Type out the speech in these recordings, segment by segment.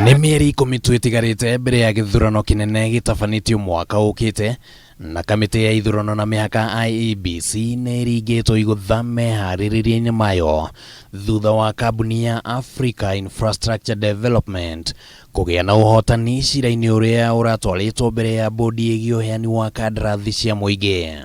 Nĩ mĩeri ikũmi tu ĩtigarĩte mbere ya gĩthurano kĩnene gĩtabanĩtio mwaka ũkĩte, na kamĩtĩ ya ithurano na mĩhaka IEBC nĩ ĩringĩtwo igũtha meharĩrĩria-inĩ mayo thutha wa kambuni ya Africa Infrastructure Development kũgĩa na ũhotani cira-inĩ ũrĩa ũratwarĩtwo mbere ya bodi ĩgiĩ ũheani wa kandarathi cia mũingĩ.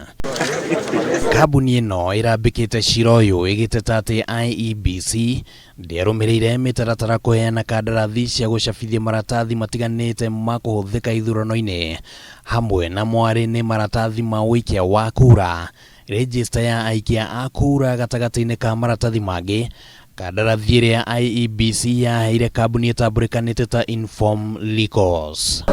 Kambuni ĩno ĩrambĩkĩte cira ũyũ ĩgĩteta atĩ IEBC ndĩarũmĩrĩire mĩtaratara kũheana kandarathi cia gũcabithia maratathi matiganĩte ma kũhũthĩka ithurano-inĩ hamwe na mwarĩ nĩ maratathi ma ũikia wa kura, rejista ya aikia a kura gatagatĩ-inĩ ka maratathi mangĩ, kandarathi ĩrĩa IEBC yaheire kambuni ĩtambũrĩkanĩte ta Inform Legals.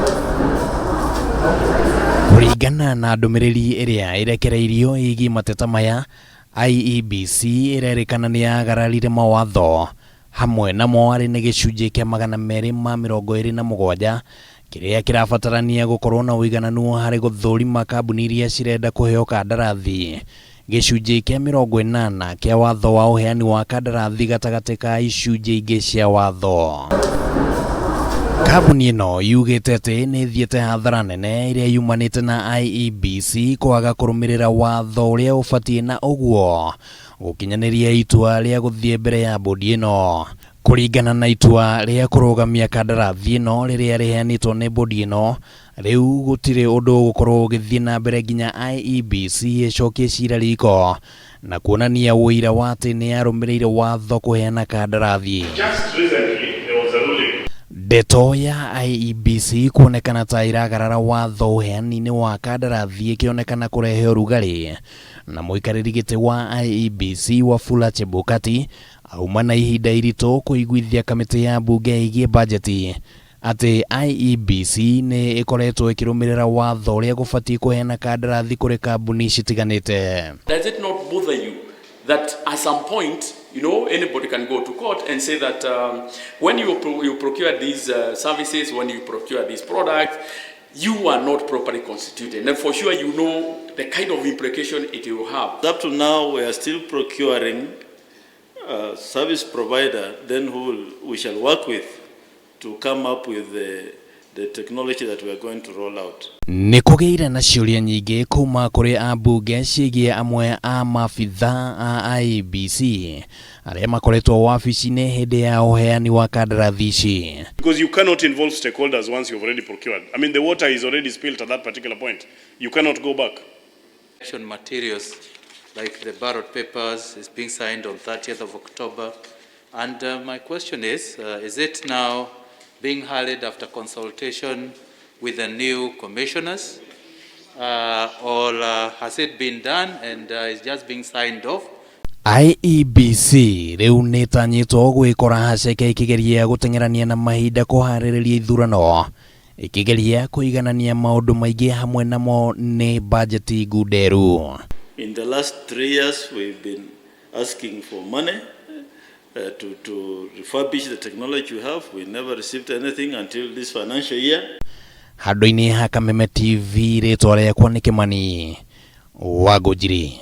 Kũringana na ndũmĩrĩri ĩrĩa ĩrekereirio ĩgiĩ mateta maya, IEBC ĩrerĩkana nĩ yagararire mawatho hamwe namo arĩ nĩ gĩcunjĩ kĩa 227 kĩrĩa kĩrabatarania gũkorwo na ũigananu harĩ gũthũrima kambuni iria cirenda kũheo kandarathi. Gĩcunjĩ kĩa 80 kĩa watho wa ũheani wa kandarathi gatagatĩ ka icunjĩ ingĩ cia watho. Kambuni ĩno yugĩte atĩ nĩ ĩthiĩte hathara nene ĩrĩa yumanĩte na IEBC kwaga kũrũmĩrĩra watho ũrĩa ũbatiĩ na ũguo gũkinyanĩria itua rĩa gũthiĩ mbere ya bodi ĩno. Kũringana na itua rĩa kũrũgamia kandarathi ĩno rĩrĩa rĩheanĩtwo nĩ bodi ĩno, rĩu gũtirĩ ũndũ ũgũkorwo ũgĩthiĩ na mbere nginya IEBC ĩcokie cira riko na kuonania ũira wa atĩ nĩ yarũmĩrĩire watho kũheana kandarathi. Just recently, there was a ruling. Ndeto ya IEBC kuonekana ta ĩragarara watho ũheani-inĩ wa kandarathi ĩkĩonekana kũrehe ũrugarĩ na mũikarĩri gĩtĩ wa IEBC Wafula Chebukati auma na ihinda iritũ kũiguithia kamĩtĩ ya mbunge ĩgiĩ bajeti atĩ IEBC nĩ ĩkoretwo ĩkĩrũmĩrĩra watho ũrĩa gũbatiĩ kũheana kandarathi kũrĩ kambuni citiganĩte. Does it not bother you that at some point, anybody can go to court and say that when you procure these services, when you procure these products, you are not properly constituted? And for sure, you know the kind of implication it will have. Up to now, we are still procuring a service provider, then who we shall work with to come up with the technology that we are going to roll out. Nĩ kũgĩire na ciũria nyingĩ kuma kũrĩ ambunge ciĩgiĩ amwe a maabitha a IEBC arĩa makoretwo wabici-inĩ hĩndĩ ya ũheani wa kandarathi ici. Because you cannot involve stakeholders once you've already procured. I mean, the water is already spilled at that particular point. You cannot go back. Election materials like the ballot papers is being signed on 30th of October. And my question is it now being hurried after consultation with the new commissioners? Or has it been done and is just being signed off? IEBC rĩu nĩ ĩtanyĩtwo gwĩkora haceke ĩkĩgeria gũteng'erania na mahinda kũharĩrĩria ithurano ĩkĩgeria kũiganania maũndũ maingĩ hamwe namo nĩ bajeti ngunderu. In the last 3 years, we've been asking for money to refurbish the technology we have. We never received anything until this financial year. Handũ-inĩ ha Kameme TV, rĩtwa rĩakwa nĩ Kĩmani wa Ngũnjiri.